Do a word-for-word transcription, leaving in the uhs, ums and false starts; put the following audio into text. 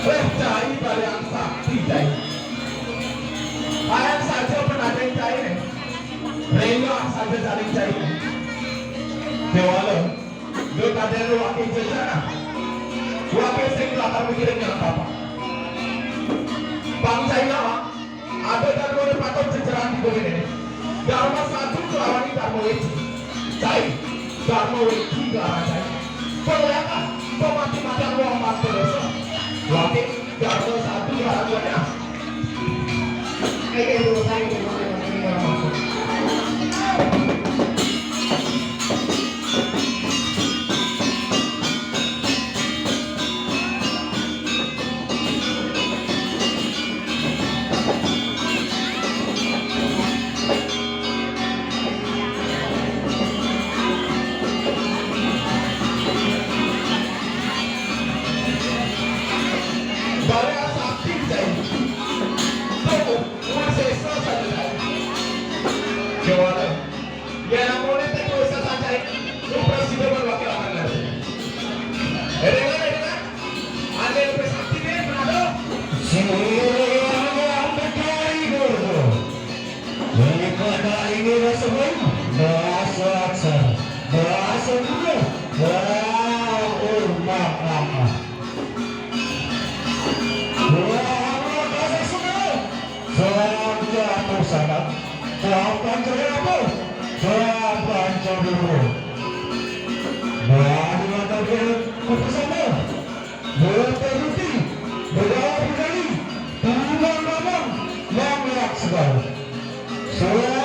Wéh, cai balian sakti, cai. Ayam saja pun ada yang cai nih. Aja saling cai. Dewala, lo kadang lo wakil jejana. Wakil sing lakar mikirin yang apa-apa. Bang cai nama, ada dan lo patut jejeran di bumi ini. Dharma satu kelawan Dharma Weci. Cai, Dharma Weci kelawan cai. Penglihatan, pemati-matian wong mati dosa. Wakil Dharma satu kelawan cai. Bale asakti cai. Tuh, ulah sesa saja cai. Gimana? Ya namanya teh dosa saja ini. Lu presiden dan wakil akan ada. Edengan, edengan. Ada yang sakti deh, kenapa? Sirang berkali dulu. Daripada ini rasa baik, rasa aksar, rasa gula, rasa urma. Wah, apa kata semua? Salam jatuh sana, salam panjang apa? Salam panjang dulu. Bagi mata dia, apa sama? Berteruti, berdoa berkali, tulang ramang, mamlak segala. Salam